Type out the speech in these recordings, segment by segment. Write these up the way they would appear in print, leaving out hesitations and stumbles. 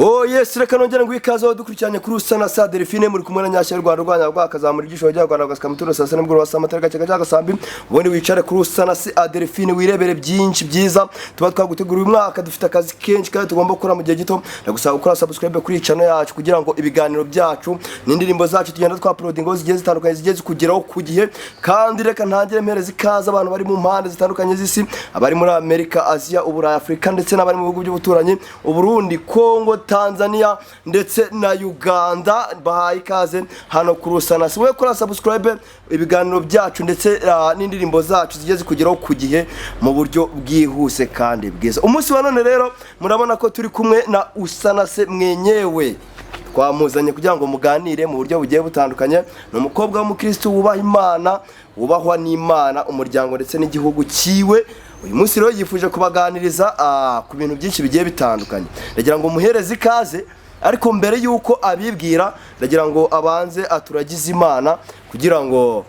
Oh yes, reka nongere ngo ikaze aho dukurikiranye kuri Usana Sa Delphine, muri kumwe na Nyashya Rwanda Rwanda rwakazamura igisho rya Rwanda gasika muturo saa sita nimugoroba, saa matara gake gake sambi. Ubundi wicare kuri Usana Sa Delphine, wirebere byinshi byiza tuba twaguteguriye. Uyu mwaka dufite akazi kenshi kandi tugomba gukora mu gihe gito. Ndagusaba gukora subscribe kuri channel yacu kugira ngo ibiganiro byacu n'indirimbo zacu tugenda twa uploading zigiye zitandukanye zigiye zikugeraho ku gihe. Kandi reka ntangire mpereza ikaze abantu bari mu mpande zitandukanye z'isi, abari muri Amerika, Aziya, Uburayi, Afurika ndetse n'abari mu bihugu by'ubuturanyi, Uburundi, Kongo, Tanzania ndetse na Uganda. Bahaye ikaze hano kuri Usana. Si wowe kora subscribe, ibiganiro byacu ndetse n'indirimbo zacu zigiye zikugeraho ku gihe mu buryo bwihuse kandi bwiza. Umunsi wa none rero murabona ko turi kumwe na Usanase mwenyewe. Twamuzanye kugira ngo muganire mu buryo bugiye butandukanye. Ni umukobwa w'umukristo wubaha Imana, wubahwa n'Imana, umuryango ndetse n'igihugu cyiwe. Uyu munsi rero yifuje kubaganiriza ku bintu byinshi bigiye bitandukanye. Ndagira ngo muhereze ikaze, ariko mbere y'uko abibwira ndagira ngo abanze aturagize Imana kugira ngo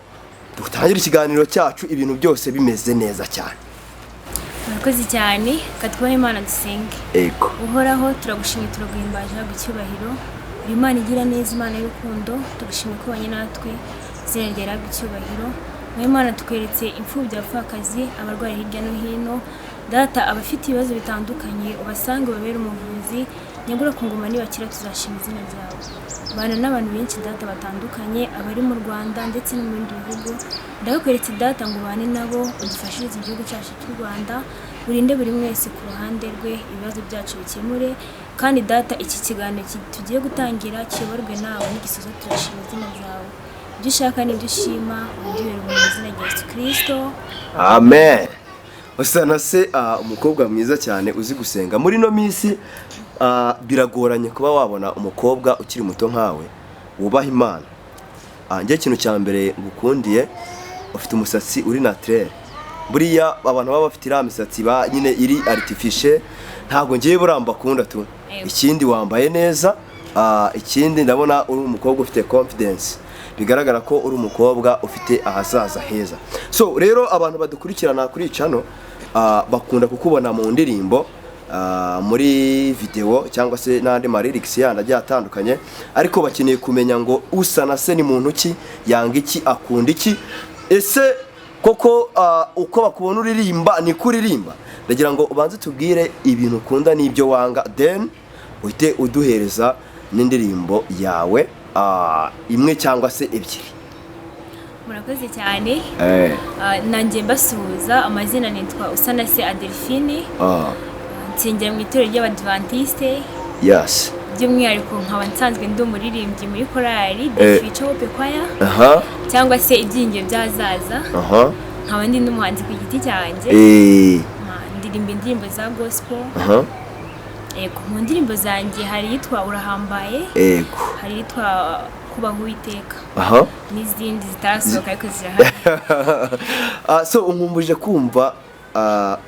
dutangire ikiganiro cyacu ibintu byose bimeze neza cyane. Murakoze cyane. Katwubahe Imana, dusenge. Ego. Uhoraho, turagushimye, turaguhimbaje, habwa icyubahiro. Uri Imana igira neza, Imana y'urukundo. Tugushimye ko ubanye natwe, izina ryawe rihabwa icyubahiro. Wowe Imana, tukweretse imfubyi, abapfakazi, abarwayi hirya no hino. Data, abafite ibibazo bitandukanye ubasange, ubabere umuvuzi. Nyagura ku ngoma, nibakira tuzashima izina ryawe. Bana n'abantu benshi, Data, batandukanye, abari mu Rwanda ndetse no mu bindi bihugu. Ndabakweretse, Data, ngo ubane nabo, udufashirize igihugu cyacu cy'u Rwanda, urinde buri wese ku ruhande rwe, ibibazo byacu bikemure. Kandi Data, iki kiganiro tugiye gutangira kiyoborwe nawe, n'igisozo turashima izina ryawe. Ibyo ushaka n'ibyo ushima ubiduhere mu izina rya Yesu Kirisito. Amen. Usana se, umukobwa mwiza cyane uzi gusenga. Muri ino minsi biragoranye kuba wabona umukobwa ukiri muto nkawe wubaha Imana. Njye ikintu cya mbere ngukundiye, ufite umusatsi uri naturel. Buriya abantu baba bafite iriya misatsi ba nyine iri artificial, ntabwo ngiye buriya mbakunda tu. Yego. Ikindi, wambaye neza. Ikindi, ndabona uri umukobwa ufite confidence, bigaragara ko uri umukobwa ufite ahazaza heza. So rero abantu badukurikirana kuri channel bakunda kukubona mu ndirimbo, muri video cyangwa se n'andi ma lyrics yandi agiye atandukanye, ariko bakeneye kumenya ngo Usana se ni muntu ki, yanga iki, akunda iki? Ese koko uko bakubona uririmba niko uririmba? Ndagira ngo ubanze tubwire ibintu ukunda n'ibyo wanga, then uhite uduhereza n'indirimbo yawe, imwe cyangwa se ebyiri. Murakoze cyane. Nanjye mbasuhuza. Amazina nitwa Usanase Adelphine. Nsengera mu itorero ry'Abadivantiste, by'umwihariko nkaba nsanzwe ndi umuririmbyi muri korali The Future Hope Choir, cyangwa se Ibyiringiro by'Ahazaza. Nkaba ndi n'umuhanzi ku giti cyanjye. Ndirimba indirimbo za gospel. Yego, mu ndirimbo zanjye hari iyitwa Urahambaye, hari iyitwa Kubaha Uwiteka, n'izindi zitarasohoka ariko zirahari. So unkumbuje kumva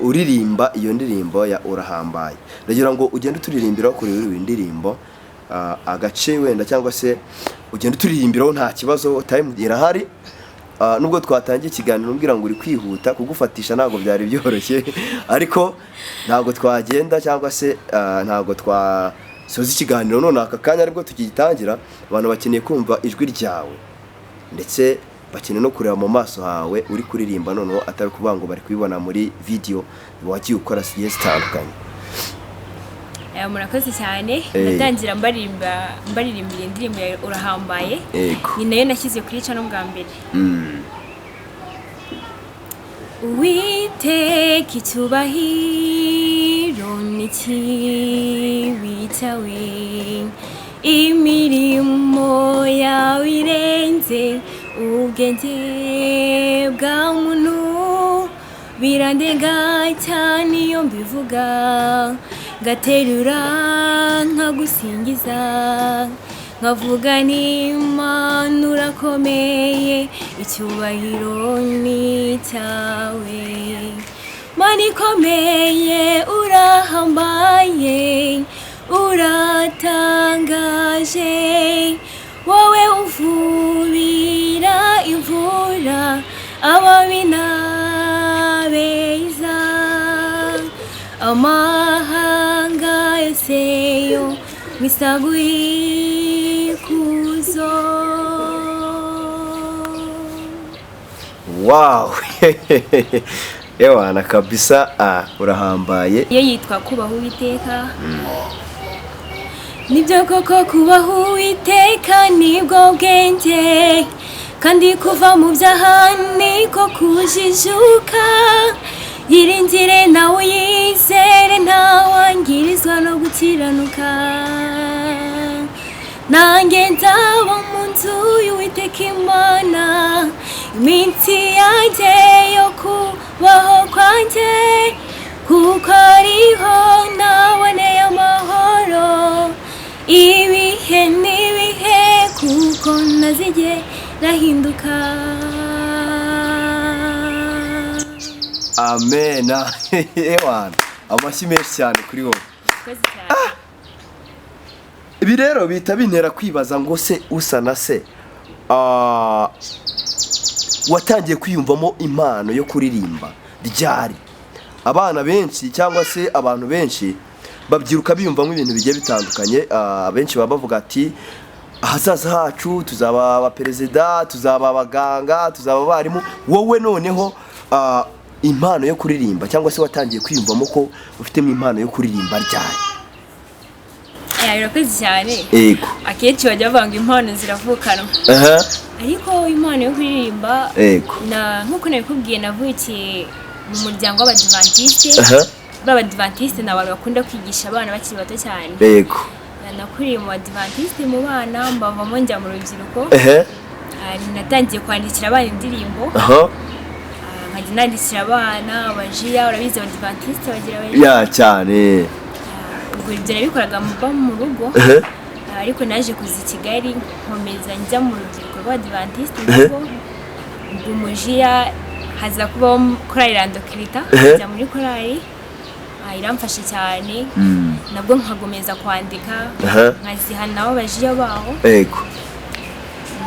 uririmba iyo ndirimbo ya Urahambaye. Ndagira ngo ugende uturirimbiraho kuri iyi ndirimbo, agace wenda, cyangwa se ugende uturirimbiraho, nta kibazo, time irahari. Nubwo twatangiye ikiganiro umbwira ngo uri kwihuta, kugufatisha ntabwo byari byoroshye, ariko ntabwo twagenda cyangwa se ntabwo twasoza ikiganiro none aka kanya aribwo tukigitangira. Abantu bakeneye kumva ijwi ryawe, ndetse bakeneye no kureba mu maso hawe uri kuririmba, noneho atari ukuvuga ngo bari kubibona muri video wagiye ukora zigiye zitandukanye. Murakoze cyane. Ndatangira mbaririmbira indirimbo ya Urahambaye. Ni nayo nashyize kuri channel bwa mbere. Uwiteka, icyubahiro n'ikibi cyawe, imirimo yawe irenze ubwenge bwa muntu, birandenga cyane iyo mbivuga, ngaterura nkagusingiza, nkavuga n'Imana urakomeye, icyubahiro ni cyawe. Mana ikomeye, urahambaye, uratangaje, wowe uvubira imvura ababi n'abeza, amahanga yose yo. Misaguye ikuzo. Wow, ewana kabisa, urahambaye. Iyo yitwa Kubaha Uwiteka. Nibyo koko, kubaha Uwiteka nibwo bwenge, kandi kuva mu byaha niko kujijuka. Yiringire nawe uyizere, ntawangirizwa no gukiranuka. Nanjye nzaba mu nzu y'Uwiteka Imana iminsi yanjye yo kubaho kwanjye, kuko ariho naboneye amahoro ibihe n'ibihe, kuko ntazigera ahinduka. Amena. Ewana, amashyi menshi cyane kuri wowe. Murakoze cyane. Ibi rero bihita bintera kwibaza ngo se usa na se, watangiye kwiyumvamo impano yo kuririmba ryari? Abana benshi cyangwa se abantu benshi babyiruka biyumvamo ibintu bigiye bitandukanye. Abenshi baba bavuga ati: "Ahazaza hacu tuzaba abaperezida, tuzaba abaganga, tuzaba abarimu." Wowe noneho, impano yo kuririmba cyangwa se watangiye kwiyumvamo ko ufitemo impano yo kuririmba ryari? Ya, birakoze cyane. Akenshi bajya bavuga ngo impano ziravukanwa, ariko impano yo kuririmba, na nk'uko nabikubwiye, navukiye mu muryango w'Abadivantisite. B'Abadivantisite ni abantu bakunda kwigisha abana bakiri bato cyane. Nakuriye mu Badivantisite, mu bana, mbavamo njya mu rubyiruko. Natangiye kwandikira abana indirimbo. Nkajya nandikira abana abajiya. Urabizi, Abadivantisite bagira abajiya. Ya, cyane. Ubwo ibyo nabikoraga mba mu rugo. Ariko naje kuza i Kigali, nkomeza njya mu rubyiruko rw'Abadivantisite, nabwo ubwo umujiya, haza kubaho korali Randokirita. Njya muri korali, iramfasha cyane. Nabwo nkagomeza kwandika, nkaziha nabo abajiya baho.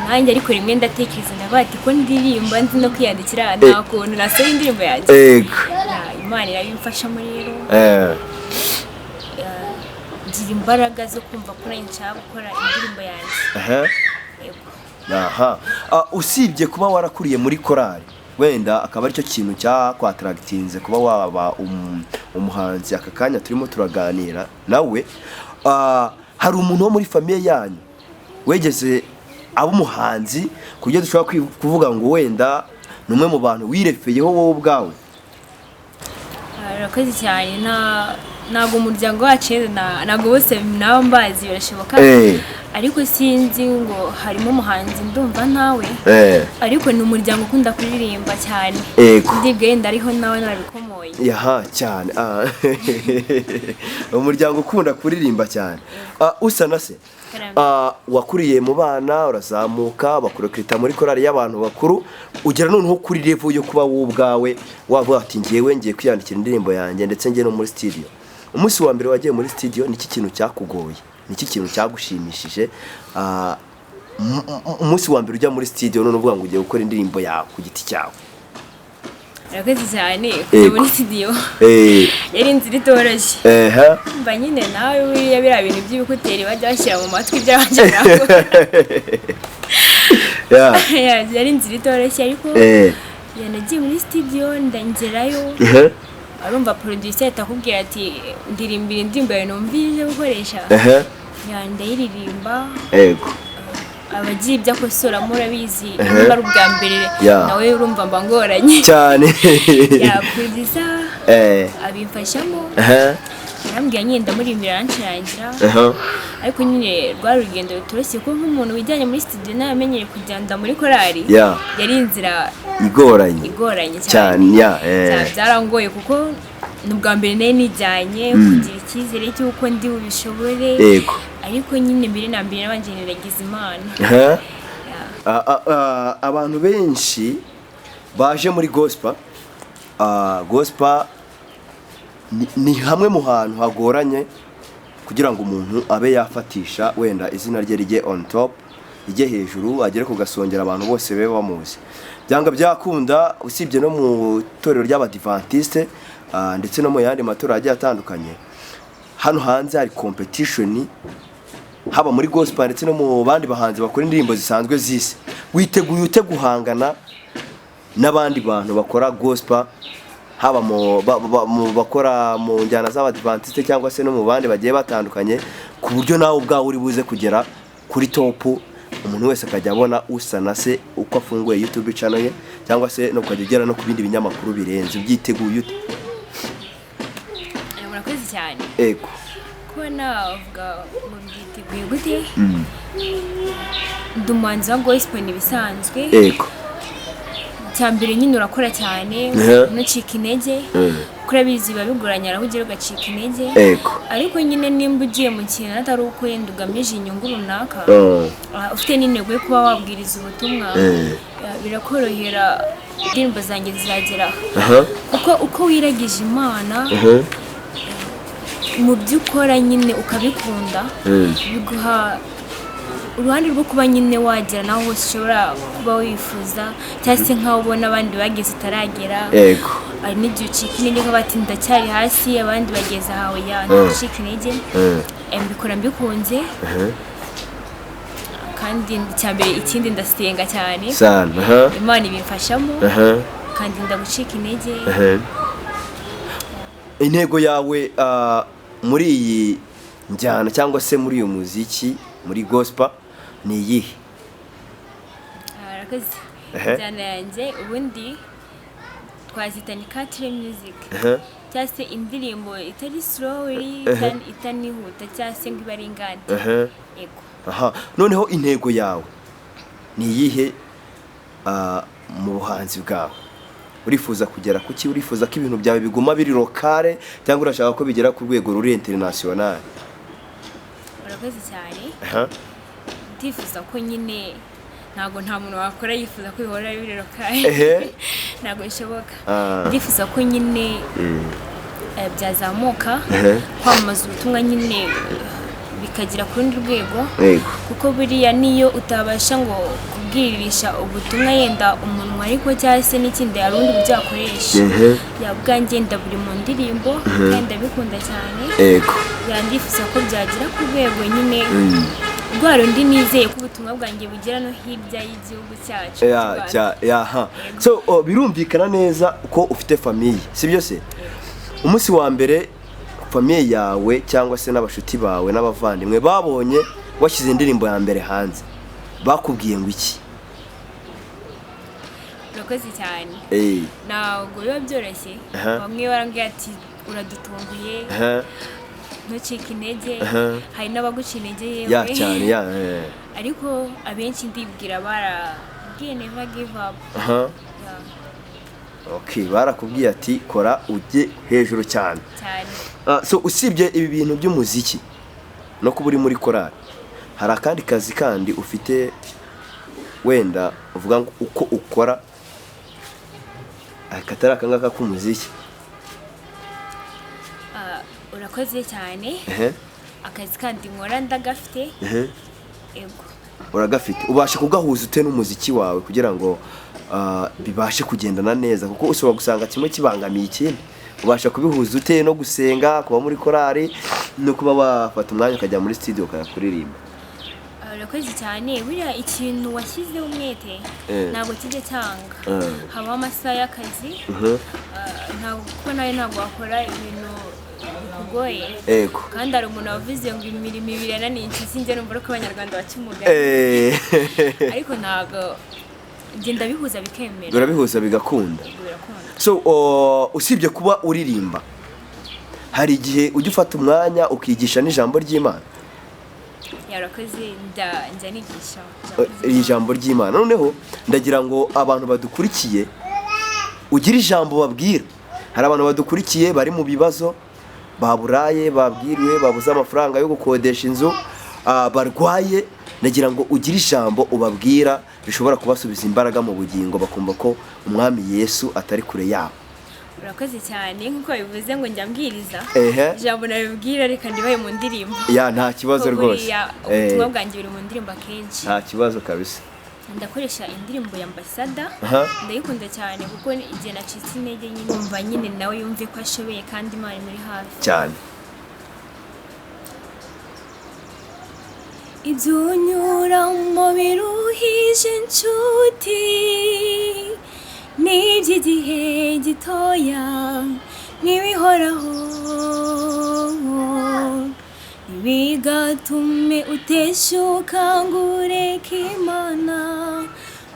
Nanjye ariko rimwe ndatekereza, ndavuga ati: "Ko ndirimba, nzi no kwiyandikira, nta kuntu nasohora indirimbo yanjye?" Imana irabimfashamo rero. Ngira imbaraga zo kumva ko nanjye nshaka gukora indirimbo yanjye. Yego. Aha. Usibye kuba warakuriye muri korali, wenda akaba aricyo kintu cyakwataragitinze kuba waba umuhanzi aka kanya turimo turaganira nawe, hari umuntu wo muri famille yanyu wegeze aba umuhanzi ku buryo dushobora kuvuga ngo wenda ni umwe mu bantu wirefeyeho wowe ubwawe? Urakoze cyane. Ntabwo umuryango wacu yenda ntabwo bose naba mbazi, birashoboka, ariko sinzi ngo harimo umuhanzi, ndumva ntawe. Ariko ni umuryango ukunda kuririmba cyane. Ndibwe yenda ariho nawe narabikomoye. Yaha, cyane. Umuryango ukunda kuririmba cyane. Usa na se, Karame. Wakuriye mu bana, urazamuka, bakurecruita muri korali y'abantu bakuru, ugera noneho kuri level yo kuba wowe ubwawe wavuga ati: "Ngewe ngiye kwiyandikira indirimbo yanjye, ndetse ngiye no muri studio." Umunsi wa mbere wagiye muri studio, niki kintu cyakugoye, niki kintu cyagushimishije? Umunsi wa mbere ujya muri studio none uvuga ngo ugiye gukora indirimbo yawe ku giti cyawe. Urakoze cyane. Kujya muri studio yari inzira itoroshye. Mba nyine nawe buriya biriya bintu by'ibikuteri bajya bashyira mu matwi by'abanje ntabwo yari inzira itoroshye, ariko nagiye muri studio, ndangerayo, arumva producer ahita akubwira ati: "Ndirimbira indirimbo yawe numvise gukoresha." Ya, ndayiririmba. Abagiye ibyo akosoramo, urabizi, niba ari ubwa mbere, nawe urumva mba ngoranye. Cyane. Ya, producer abimfashamo, arambwira nyine, ndamurimbira, arancurangira. Ariko nyine rwari urugendo rutoroshye, kuko nk'umuntu wijyanye muri studio ntamenyere kugenda muri korali, yari inzira igoranye. Igoranye cyane. Cyane, ya. Byarangoye kuko ni ubwa mbere nari nijyanye, kugira icyizere cy'uko ndi bubishobore. Ariko nyine mbere na mbere nabanje niragiza Imana. Ya. Abantu benshi baje muri gospel, gospel ni hamwe mu hantu hagoranye kugira ngo umuntu abe yafatisha, wenda izina rye rijye on top, rijye hejuru, agere ku gasongera, abantu bose babe bamuzi. Byanga byakunda, usibye no mu itorero ry'Abadivantisite, ndetse no mu yandi matorero agiye atandukanye hano hanze, hari competition. Haba muri gospel ndetse no mu bandi bahanzi bakora indirimbo zisanzwe z'isi, witeguye ute guhangana n'abandi bantu bakora gospel, haba mu bakora mu njyana z'Abadivantiste cyangwa se no mu bandi bagiye batandukanye, ku buryo nawe ubwawe uri buze kugera kuri top, umuntu wese akajya abona usa na se uko afunguye YouTube channel ye, cyangwa se no ukajya ugera no ku bindi binyamakuru birenze? Ubyiteguye ute? Murakoze cyane. Ego. Kuba navuga ngo mbyiteguye gute, ndi umuhanzi wa gospel, ni ibisanzwe. Icya mbere nyine urakora cyane, ntucike intege, kuko urabizi biba bigoranye, aho ugera ugacika intege. Ariko nyine nimba ugiye mu kintu atari uko wenda ugamije inyungu runaka, ufite n'intego yo kuba wabwiriza ubutumwa, birakorohera, indirimbo zanjye zizagera aha. Kuko uko wiragije Imana mu byo ukora nyine ukabikunda, biguha uruhande rwo kuba nyine wagera naho hose ushobora kuba wifuza, cyangwa se nk'aho ubona abandi bageze utaragera. Hari n'igihe ucika intege nka bati ndacyari hasi, abandi bageze ahawe, ya ntucika intege. Mbikora mbikunze, kandi icya mbere ikindi ndasenga cyane. Sana, aha. Imana ibimfashamo kandi ndagucika intege. Intego yawe muri iyi njyana cyangwa se muri uyu muziki, muri gospel, ni iyihe? Arakoze. Injyana yanjye ubundi twazita ni country music, cyangwa se indirimbo itari slowly, itanihuta, cyangwa se ngo ibe ari ingande. Yego. Aha, noneho intego yawe ni iyihe mu buhanzi bwawe? Urifuza kugera kuki? Urifuza ko ibintu byawe biguma biri local, cyangwa urashaka ko bigera ku rwego ruri international? Urakoze cyane. Ndifuza ko nyine, ntabwo nta muntu wakora yifuza ko bihora biri local. Ntabwo bishoboka. Ndifuza ko nyine byazamuka, kwamamaza ubutumwa nyine bikagera ku rundi rwego, kuko buriya niyo utabasha ngo kubwirisha ubutumwa yenda umunwa ariko cyangwa se n'ikindi, hari ubundi buryo wakoresha. Ya bwanjye buri mu ndirimbo kandi ndabikunda cyane. Yandifuza ko byagera ku rwego nyine rwa rundi, nizeye ko ubutumwa bwanjye bugera no hirya y'igihugu cyacu cy'u Rwanda. Ya, ha. So birumvikana neza ko ufite famille, sibyo se? Umunsi wa mbere famille yawe cyangwa se n'abashuti bawe n'abavandimwe babonye washyize indirimbo ya mbere hanze, bakubwiye ngo iki? Urakoze cyane. Ntabwo biba byoroshye. Bamwe barambwira ati uradutunguye, ntucike intege. Hari n'abaguca intege yewe. Ya, cyane, ya. Ariko abenshi ndibwira barabwiye never give up. Yeah. Okay, barakubwiye ati kora ujye hejuru cyane. Cyane. So usibye ibi bintu by'umuziki no kuba uri muri korali, hari akandi kazi kandi ufite wenda uvuga ngo uko ukora katari aka ngaka k'umuziki? Urakoze cyane. Akazi kandi nkora ndagafite. Ego. Uragafite. Ubasha kugahuza ute n'umuziki wawe kugira ngo bibashe kugendana neza? Kuko ushobora gusanga kimwe kibangamiye ikindi. Ubasha kubihuza ute, no gusenga, kuba muri korali, no kuba wafata umwanya ukajya muri studio ukajya kuririmba? Urakoze cyane. Buriya ikintu washyizeho umwete ntabwo kijya cyanga. Habaho amasaha y'akazi. Ntabwo, kuko nawe ntabwo wakora ibintu bikugoye. Kandi hari umuntu wavuze ngo imirimo ibiri yananiye inshuti, njye numva ko Abanyarwanda baca umugani. Ariko ntabwo, ngenda bihuza bikemera. Urabihuza bigakunda. Yego, birakunda. So usibye kuba uririmba, hari igihe ujya ufata umwanya ukigisha n'ijambo ry'Imana? Yarakoze, njya nigisha ijambo Iri jambo ry'Imana. Noneho ndagira ngo abantu badukurikiye ugire ijambo babwira. Hari abantu badukurikiye bari mu bibazo, baburaye, babwiriwe, babuze amafaranga yo gukodesha inzu, barwaye. Ndagira ngo ugire ijambo ubabwira rishobora kubasubiza imbaraga mu bugingo, bakumva ko Umwami Yesu atari kure yabo. Urakoze cyane. Nk'uko bivuze ngo njya mbwiriza, ijambo nabibwira reka ndibaye mu ndirimbo. Ya, nta kibazo Kuko rwose. buriya ubutumwa bwanjye buri mu ndirimbo akenshi. Nta kibazo kabisa. Ndakoresha indirimbo ya Ambasada. Ndayikunda cyane kuko igihe nacitse intege nyine umva nyine nawe yumve ko ashoboye kandi Imana imuri hafi. Cyane. Ibyo unyuramo biruhije inshuti, n'iby'igihe gitoya ntibihoraho. Ntibigatume uteshuka ngo ureke Imana,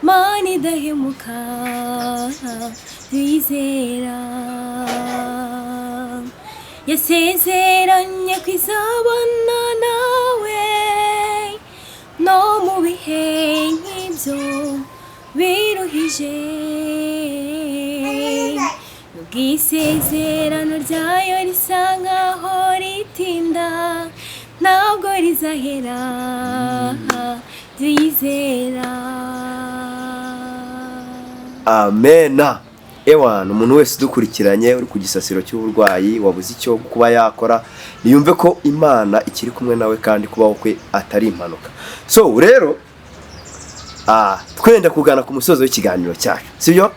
Mana idahemuka tuyizera. Yasezeranye ko izabana nawe no mu bihe nk'ibyo biruhije. Nubwo isezerano ryayo risa nkaho ritinda, ntabwo rizahera, tuyizera. Amena. Ewana, umuntu wese udukurikiranye uri ku gisasiro cy'uburwayi, wabuze icyo kuba yakora, niyumve ko Imana ikiri kumwe nawe kandi kubaho kwe atari impanuka. So rero twenda kugana ku musozo w'ikiganiro cyacu, sibyo?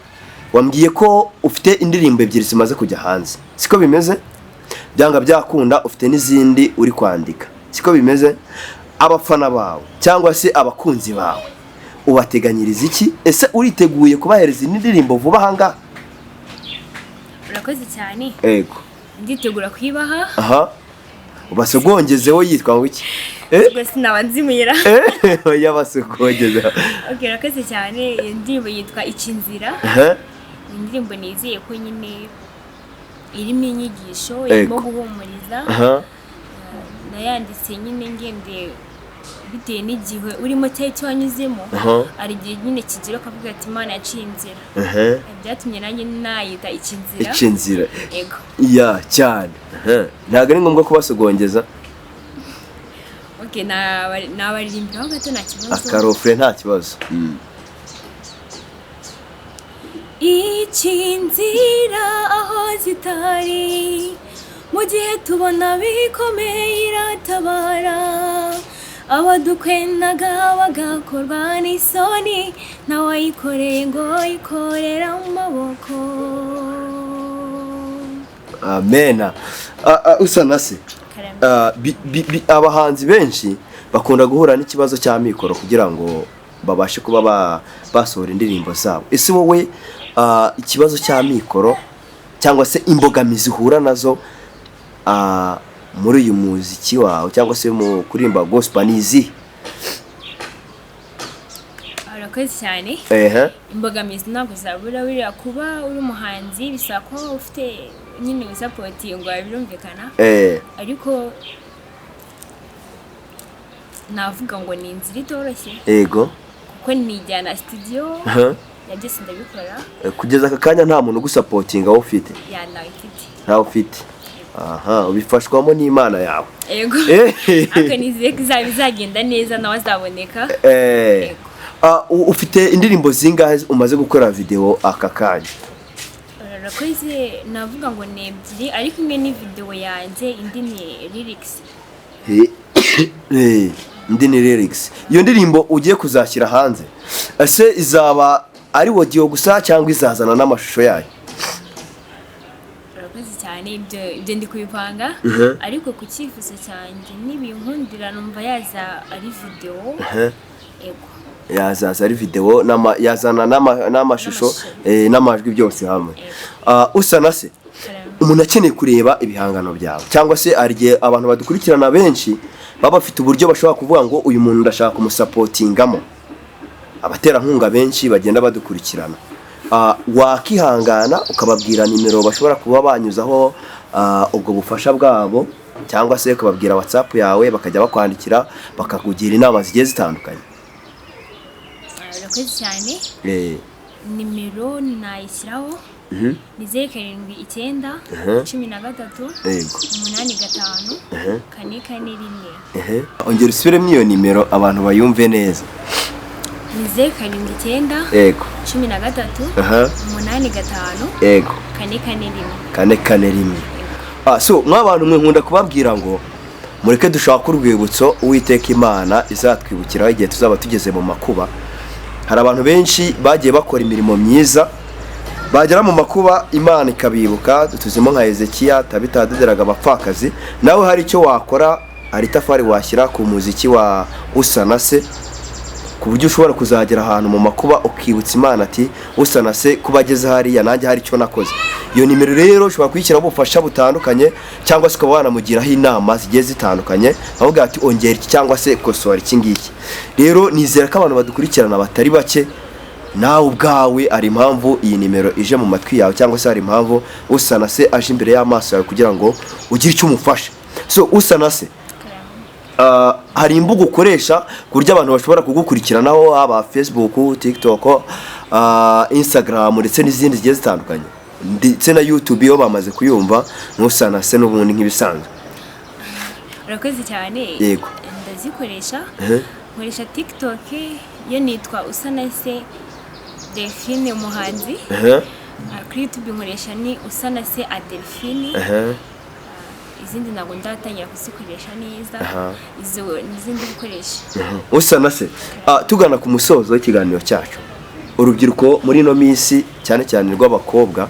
Wambwiye ko ufite indirimbo ebyiri zimaze kujya hanze, siko bimeze? Byanga byakunda ufite n'izindi uri kwandika, siko bimeze? Abafana bawe cyangwa se abakunzi bawe ubateganyiriza iki? Ese uriteguye kubahereza indi ndirimbo vuba ahangaha? Urakoze cyane. Ego. Nditegura kuyibaha. Aha, ubasugongezeho yitwa ngo iki? Ubwo sinaba nzimira. Oya, basugongezeho. Okay, urakoze cyane. Iyo ndirimbo yitwa Ikinzira. Aha. Ni indirimbo nizeye ko nyine irimo inyigisho, irimo guhumuriza. Nayanditse nyine ngendeye bitewe n'igihe urimo cyangwa icyo wanyuzemo. Hari igihe nyine kigira ukavuga ati: "Imana yaciye inzira." Byatumye nanjye nayita Ikinzira. Ikinzira. Yego. Ya cyane. Aha. Ntabwo ari ngombwa kubasogongeza. Okay, nabaririmbiraho gato, nta kibazo. Akarofure, nta kibazo. Ikinzira aho zitari, mu gihe tubona bikomeye iratabara. Abadukwenaga bagakorwa n'isoni, ntawayikoreye ngo yikorera amaboko. Amena. Usa na se. Karame. Abahanzi benshi bakunda guhura n'ikibazo cy'amikoro kugira ngo babashe kuba basohora indirimbo zabo. Ese wowe ikibazo cy'amikoro cyangwa se imbogamizi uhura nazo muri uyu muziki wawe cyangwa se mu kuririmba gospel ni izihe? Urakoze cyane. Imbogamizi ntabwo zabura. Buriya kuba uri umuhanzi bisaba kuba ufite nyine usupportingwa, birumvikana. Ariko navuga ngo ni inzira itoroshye kuko nijyana studio ya byose ndabikora. Kugeza aka kanya nta muntu ugusupportinga wowe ufite? Ya, nawe mfite. Ntawe ufite. Aha, ubifashwamo n'Imana yawe. Yego. Ariko nizeye ko izaba izagenda neza, nawe azaboneka. Yego. Ufite indirimbo zingahe umaze gukora video aka kanya? Urakoze. Navuga ngo ni ebyiri, ariko imwe ni video yanjye, indi ni lyrics. Indi ni lyrics. Iyo ndirimbo ugiye kuzashyira hanze, ese izaba ari audio gusa cyangwa izazana n'amashusho yayo? Urakoze cyane. Ibyo ndi kubipanga, ariko ku cyifuzo cyanjye nibinkundira numva yaza ari video. Yego. Yazaza ari video yazana n'amashusho N'amashusho. N'amajwi byose hamwe. Yego. Usa na se. Karame. Umuntu akeneye kureba ibihangano byawe, cyangwa se hari igihe abantu badukurikirana benshi baba bafite uburyo bashobora kuvuga ngo uyu muntu ndashaka kumusupportingamo, abaterankunga benshi bagenda badukurikirana, wakihangana ukababwira nimero bashobora kuba banyuzaho ubwo bufasha bwabo, cyangwa se ukababwira WhatsApp yawe bakajya bakwandikira bakakugira inama zigiye zitandukanye? Urakoze cyane. Nimero nayishyiraho, ni 079 13 85 441. Ongera usubiremo iyo nimero abantu bayumve neza. Ni 079 13 85 441. 441. So mw'abantu mwe, nkunda kubabwira ngo mureke dushake urwibutso Uwiteka Imana izatwibukiraho igihe tuzaba tugeze mu makuba. Hari abantu benshi bagiye bakora imirimo myiza, bagera mu makuba Imana ikabibuka. Tuzimo nka Hezekiya, Tabita yadoderaga abapfakazi. Nawe hari icyo wakora. Hari itafari washyira ku muziki wa Usanase, ku buryo ushobora kuzagera ahantu mu makuba ukibutsa Imana ati Usanase kuba ageze hariya, nanjye hari icyo nakoze. Iyo nimero rero ushobora kuyishyiraho ubufasha butandukanye, cyangwa se ukaba wanamugiraho inama zigiye zitandukanye, avuga ati ongera iki cyangwa se kosora iki ngiki. Rero nizera ko abantu badukurikirana batari bake, nawe ubwawe hari impamvu iyi nimero ije mu matwi yawe, cyangwa se hari impamvu Usanase aje imbere y'amaso yawe kugira ngo ugire icyo umufasha. So Usanase, hari imbuga ukoresha ku buryo abantu bashobora kugukurikiranaho, haba Facebook, TikTok, Instagram ndetse n'izindi zigiye zitandukanye, ndetse na YouTube iyo bamaze kuyumva Ntusanase n'ubundi nk'ibisanzwe? Urakoze cyane. Yego. Ndazikoresha. Ehe. Nkoresha TikTok yo nitwa Usanase Delphine umuhanzi. Kuri YouTube nkoresha ni Usanase Adelphine. Izindi ntabwo ndatangira kuzikoresha neza. Izo n'izindi gukoresha. Usanase, tugana ku musozo w'ikiganiro cyacu, urubyiruko muri ino minsi, cyane cyane rw'abakobwa,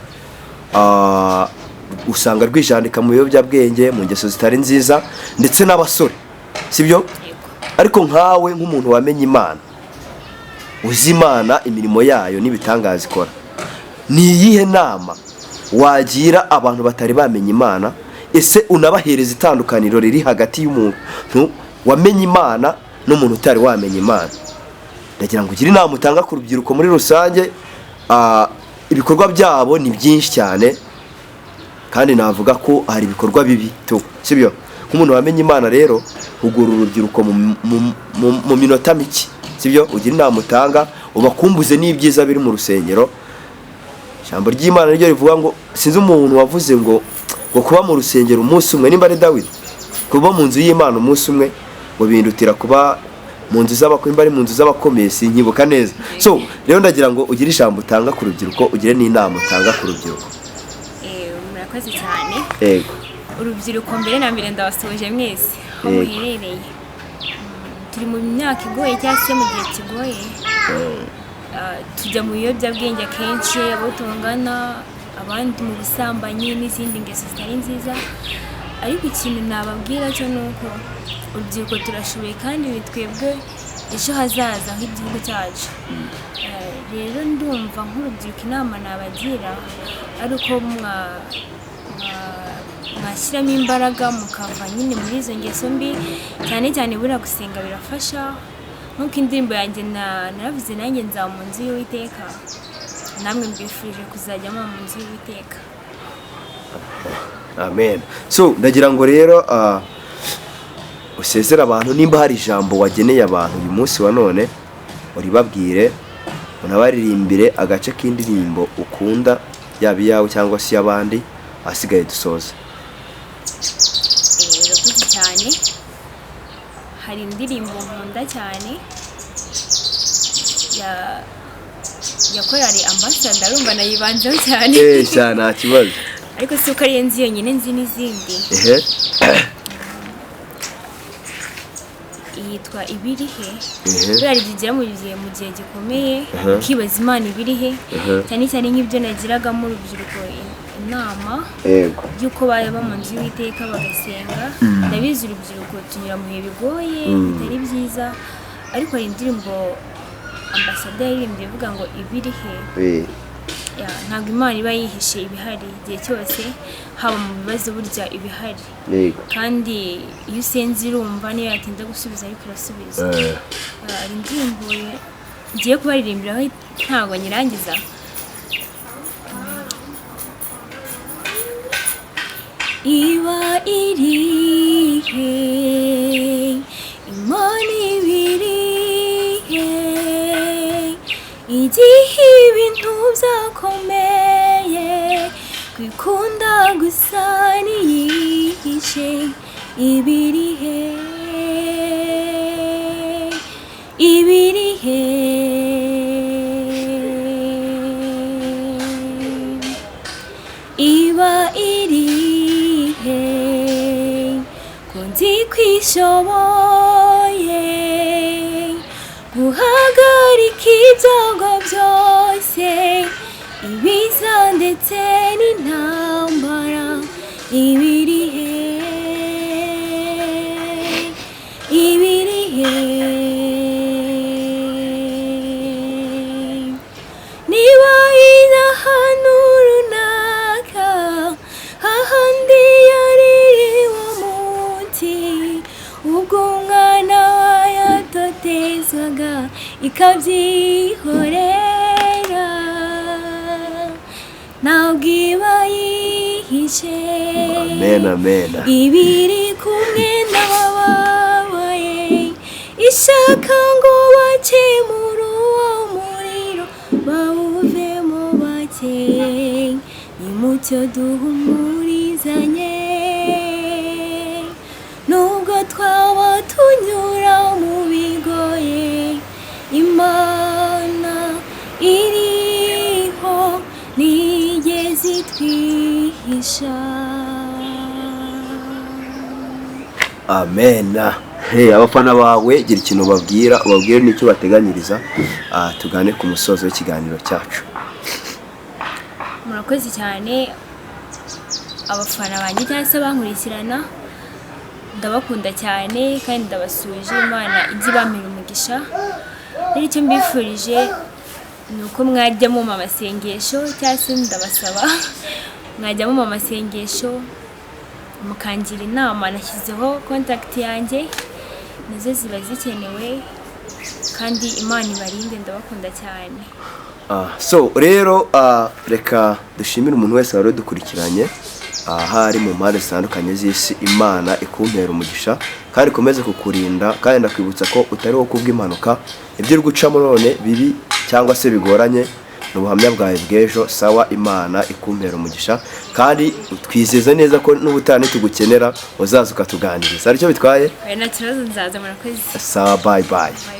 usanga rwijandika mu biyobyabwenge, mu ngeso zitari nziza, ndetse n'abasore, sibyo? Yego. Ariko nkawe nk'umuntu wamenye Imana, uzi Imana, imirimo yayo n'ibitangaza ikora, ni iyihe nama wagira abantu batari bamenya Imana? Ese unabahereza itandukaniro riri hagati y'umuntu wamenye Imana n'umuntu utari wamenya Imana? Ndagira ngo ugire inama utanga ku rubyiruko muri rusange. Ibikorwa byabo ni byinshi cyane, kandi navuga ko hari ibikorwa bibi tu, sibyo? Nk'umuntu wamenye Imana rero, hugura urubyiruko mu minota mike, sibyo? Ugira inama utanga, ubakumbuze n'ibyiza biri mu rusengero. Ijambo ry'Imana niryo rivuga ngo, sinzi umuntu wavuze ngo kuba mu rusengero umunsi umwe, nimba ari Dawidi, kuba mu nzu y'Imana umunsi umwe ngo bindutira kuba mu nzu z'abakomeye, nimba ari mu nzu z'abakomeye, sinkibuka neza. So rero ndagira ngo ugire ijambo utanga ku rubyiruko, ugire n'inama utanga ku rubyiruko. Murakoze cyane. Yego. Urubyiruko, mbere na mbere ndabasuhuje mwese aho muherereye. Turi mu myaka igoye cyangwa se mu gihe kigoye. Tujya mu biyobyabwenge akenshi abo tungana, abandi mu busambanyi n'izindi ngeso zitari nziza. Ariko ikintu nababwira cyo ni uko urubyiruko turashoboye, kandi ni twebwe ejo hazaza h'igihugu cyacu. Rero ndumva nk'urubyiruko inama nabagira ari uko mwashyiramo imbaraga mukava nyine muri izo ngeso mbi. Cyane cyane buriya gusenga birafasha, nk'uko indirimbo yanjye naravuze nanjye nzaba mu nzu y'Uwiteka. Namwe mbifurije kuzajya muba mu nzu y'Uwiteka. Amen. So ndagira ngo rero usezere abantu. Nimba hari ijambo wageneye abantu uyu munsi wa none, uribabwire, unabaririmbire agace k'indirimbo ukunda, yaba iyawe cyangwa se iy'abandi, ahasigaye dusoze. Urakoze cyane. Hari indirimbo nkunda cyane ya korali Ambassador, urumva nayibanzeho cyane. Sha, nta kibazo. Ariko si uko ariyo nzi yonyine, nzi n'izindi. Yitwa Ibirihe. Buriya rigera mu gihe gikomeye ukibaza Imana ibirihe, cyane cyane nk'ibyo nagiragamo urubyiruko inama y'uko baba mu nzu y'Uwiteka bagasenga. Ndabizi urubyiruko tunyura mu bihe bigoye bitari byiza, ariko hari indirimbo Ambassador yaririmbye ivuga ngo ibirihe. Ya, ntabwo Imana iba yihishe, ibihari igihe cyose, haba mu bibazo burya ibihari. Kandi iyo usenze irumva, niyo yatinda gusubiza ariko irasubiza. Hari indirimbo ngiye kubaririmbiraho, ntabwo nyirangiza. Iba irihe, Imana ibirihe, igihe ibintu byakomeye, kwikunda gusa niyihishe, ibirihe, ibirihe? Iba irihe, ko nzi kwishoboye guhagarika ibyago byose, ibiza ndetse n'intambara, ibirihe? ikabyihorera. Ntabwo iba yihishe. Amen, amen. Ibiri kumwe n'abababaye, ishaka ngo bakemure uwo muriro, bawuvemo bakeye. Nimucyo duhumurizanye, nubwo twaba tunyura mu bigoye, Imana iriho, ntigeze itwihisha. Amen. Hey, abafana bawe, gira ikintu ubabwira, ubabwire n'icyo bateganyiriza. Tugane ku musozo w'ikiganiro cyacu. Murakoze cyane, abafana banjye cyangwa se abankurikirana, ndabakunda cyane kandi ndabasuje. Imana ijye ibampera umugisha. Rero icyo mbifurije ni uko mwajya mumpa amasengesho, cyangwa se ndabasaba mwajya mumpa amasengesho, mukangira inama. Nashyizeho contact yanjye, nazo ziba zikenewe. Kandi Imana ibarinde, ndabakunda cyane. So rero, reka dushimire umuntu wese wari udukurikiranye aho ari mu mpande zitandukanye z'isi. Imana ikumpera umugisha kandi ikomeze kukurinda. Kandi ndakwibutsa ko utari wo kubw'impanuka. Ibyo uri gucamo none bibi cyangwa se bigoranye ni ubuhamya bwawe bw'ejo. Sawa, Imana ikumpera umugisha, kandi twizeza neza ko n'ubutaha nitugukenera uzaza ukatuganiriza. Hari icyo bitwaye? Oya, nta kibazo, nzaza. Murakoze. Sawa, bye bye.